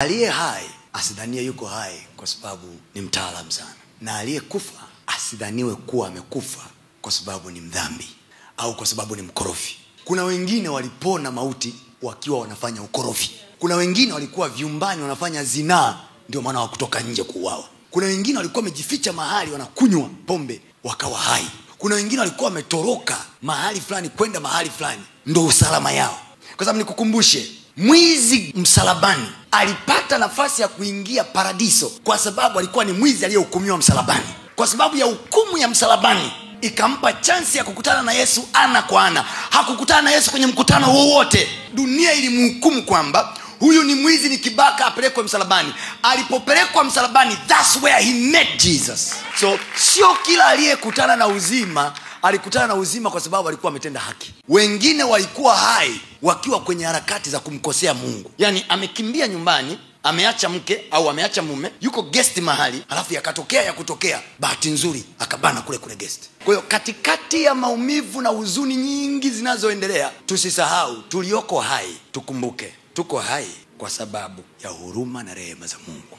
Aliye hai asidhanie yuko hai kwa sababu ni mtaalamu sana, na aliyekufa asidhaniwe kuwa amekufa kwa sababu ni mdhambi au kwa sababu ni mkorofi. Kuna wengine walipona mauti wakiwa wanafanya ukorofi. Kuna wengine walikuwa vyumbani wanafanya zinaa, ndio maana hawakutoka nje kuuawa. Kuna wengine walikuwa wamejificha mahali wanakunywa pombe wakawa hai. Kuna wengine walikuwa wametoroka mahali fulani kwenda mahali fulani, ndio usalama yao. Kwa sababu nikukumbushe, mwizi msalabani alipata nafasi ya kuingia paradiso kwa sababu alikuwa ni mwizi aliyehukumiwa msalabani. Kwa sababu ya hukumu ya msalabani ikampa chance ya kukutana na Yesu ana kwa ana. Hakukutana na Yesu kwenye mkutano wowote. Dunia ilimhukumu kwamba huyu ni mwizi, ni kibaka, apelekwe msalabani. Alipopelekwa msalabani, that's where he met Jesus. So sio kila aliyekutana na uzima alikutana na uzima kwa sababu alikuwa ametenda haki. Wengine walikuwa hai wakiwa kwenye harakati za kumkosea Mungu. Yani amekimbia nyumbani, ameacha mke au ameacha mume, yuko guest mahali, alafu yakatokea ya kutokea, bahati nzuri akabana kule kule guest. Kwa hiyo katikati ya maumivu na huzuni nyingi zinazoendelea, tusisahau tulioko hai, tukumbuke tuko hai kwa sababu ya huruma na rehema za Mungu.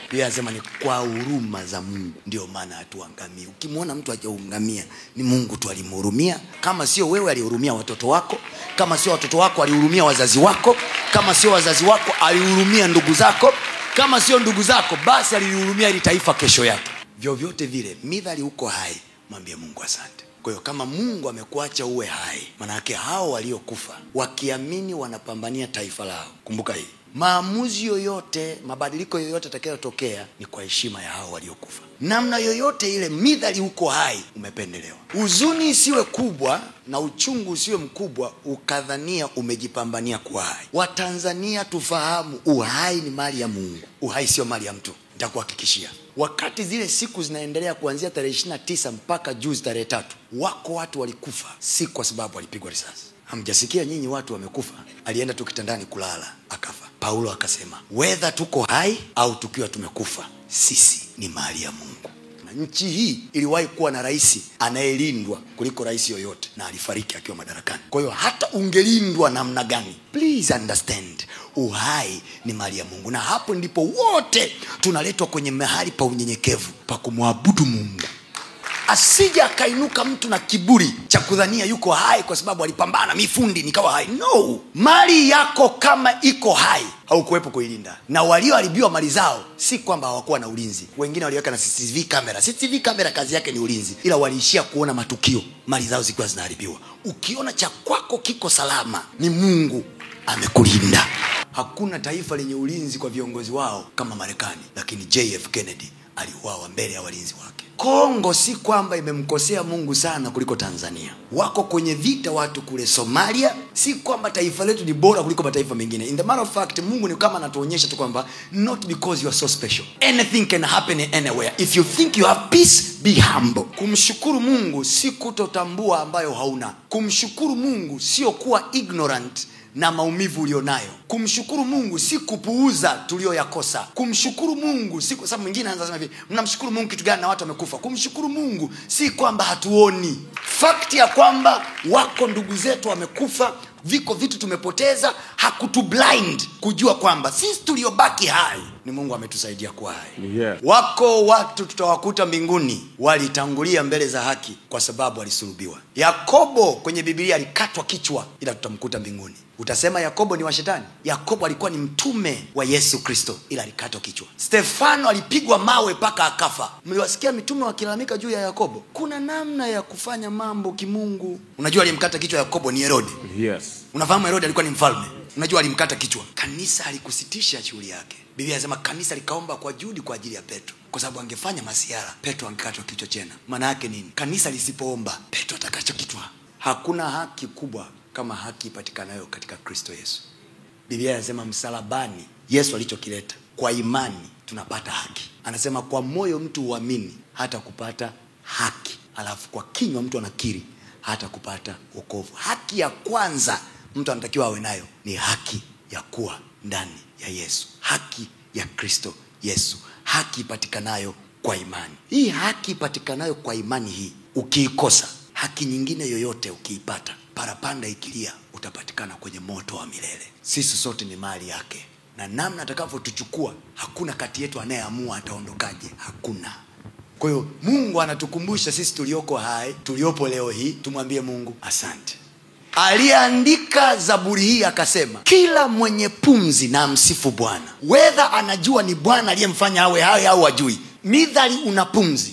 Pia anasema ni kwa huruma za Mungu ndio maana hatuangamii. Ukimwona mtu hajaangamia, ni Mungu tu alimhurumia. Kama sio wewe, alihurumia watoto wako. Kama sio watoto wako, alihurumia wazazi wako. Kama sio wazazi wako, alihurumia ndugu zako. Kama sio ndugu zako, basi alihurumia ili taifa kesho yake. Vyovyote vile, midhali uko hai, mwambie Mungu asante. Kwa hiyo kama Mungu amekuacha uwe hai, maana yake hao waliokufa wakiamini wanapambania taifa lao. Kumbuka hii, maamuzi yoyote, mabadiliko yoyote yatakayotokea ni kwa heshima ya hao waliokufa. Namna yoyote ile, midhali uko hai, umependelewa. Huzuni isiwe kubwa na uchungu usiwe mkubwa ukadhania umejipambania kuwa hai. Watanzania tufahamu, uhai ni mali ya Mungu. Uhai sio mali ya mtu. Nitakuhakikishia, wakati zile siku zinaendelea kuanzia tarehe 29 mpaka juzi tarehe 3, wako watu walikufa si kwa sababu walipigwa risasi. Hamjasikia nyinyi watu wamekufa? Alienda tu kitandani kulala akafa. Paulo akasema, whether tuko hai au tukiwa tumekufa, sisi ni mali ya Mungu. Na nchi hii iliwahi kuwa na rais anayelindwa kuliko rais yoyote, na alifariki akiwa madarakani. Kwa hiyo hata ungelindwa namna gani, please understand, uhai ni mali ya Mungu. Na hapo ndipo wote tunaletwa kwenye mahali pa unyenyekevu, pa kumwabudu Mungu. Asije akainuka mtu na kiburi cha kudhania yuko hai kwa sababu alipambana, mi fundi nikawa hai. No, mali yako kama iko hai haukuwepo kuilinda. Na walioharibiwa mali zao si kwamba hawakuwa na ulinzi. Wengine waliweka na CCTV camera. CCTV camera kazi yake ni ulinzi, ila waliishia kuona matukio, mali zao zikiwa zinaharibiwa. Ukiona cha kwako kiko salama, ni Mungu amekulinda. Hakuna taifa lenye ulinzi kwa viongozi wao kama Marekani, lakini JF Kennedy aliuawa mbele ya walinzi wake. Kongo si kwamba imemkosea Mungu sana kuliko Tanzania. Wako kwenye vita watu kule Somalia. Si kwamba taifa letu ni bora kuliko mataifa mengine. In the matter of fact, Mungu ni kama anatuonyesha tu kwamba not because you are so special. Anything can happen anywhere. If you think you have peace, be humble. Kumshukuru Mungu si kutotambua ambayo hauna. Kumshukuru Mungu sio kuwa ignorant na maumivu ulionayo. Kumshukuru Mungu si kupuuza tulioyakosa. Kumshukuru Mungu si kwa sababu mwingine anaanza kusema hivi, mnamshukuru Mungu kitu gani na watu wamekufa? Kumshukuru Mungu si kwamba hatuoni. Fact ya kwamba wako ndugu zetu wamekufa, viko vitu tumepoteza, hakutu blind kujua kwamba sisi tuliobaki hai ni Mungu ametusaidia kuwa hai. Wako watu tutawakuta mbinguni walitangulia mbele za haki kwa sababu walisulubiwa. Yakobo kwenye Biblia alikatwa kichwa, ila tutamkuta mbinguni. Utasema Yakobo ni wa shetani? Yakobo alikuwa ni mtume wa Yesu Kristo, ila alikatwa kichwa. Stefano alipigwa mawe mpaka akafa. Mliwasikia mitume wakilalamika juu ya Yakobo? Kuna namna ya kufanya mambo kimungu. Unajua alimkata kichwa Yakobo ni Herode. Unafahamu Herode alikuwa ni mfalme. Unajua alimkata kichwa. Kanisa alikusitisha shughuli yake. Biblia inasema kanisa likaomba kwa juhudi kwa ajili ya Petro, kwa sababu angefanya masiara, Petro angekatwa kichwa tena. Maana yake nini? Kanisa lisipoomba, Petro atakatwa kichwa. Hakuna haki kubwa kama haki ipatikanayo katika Kristo Yesu. Biblia inasema msalabani Yesu alichokileta, kwa imani tunapata haki. Anasema kwa moyo mtu huamini hata kupata haki, alafu kwa kinywa mtu anakiri hata kupata wokovu. Haki ya kwanza mtu anatakiwa awe nayo ni haki ya kuwa ndani ya Yesu, haki ya Kristo Yesu, haki ipatikanayo kwa imani. Hii haki ipatikanayo kwa imani hii ukiikosa, haki nyingine yoyote ukiipata, parapanda ikilia, utapatikana kwenye moto wa milele. Sisi sote ni mali yake. Na namna atakavyotuchukua, hakuna kati yetu anayeamua ataondokaje, hakuna. Kwa hiyo Mungu anatukumbusha sisi tulioko hai, tuliopo leo hii, tumwambie Mungu asante. Aliandika Zaburi hii akasema, kila mwenye pumzi na amsifu Bwana. Whether anajua ni Bwana aliyemfanya awe hai au hajui, midhali una pumzi.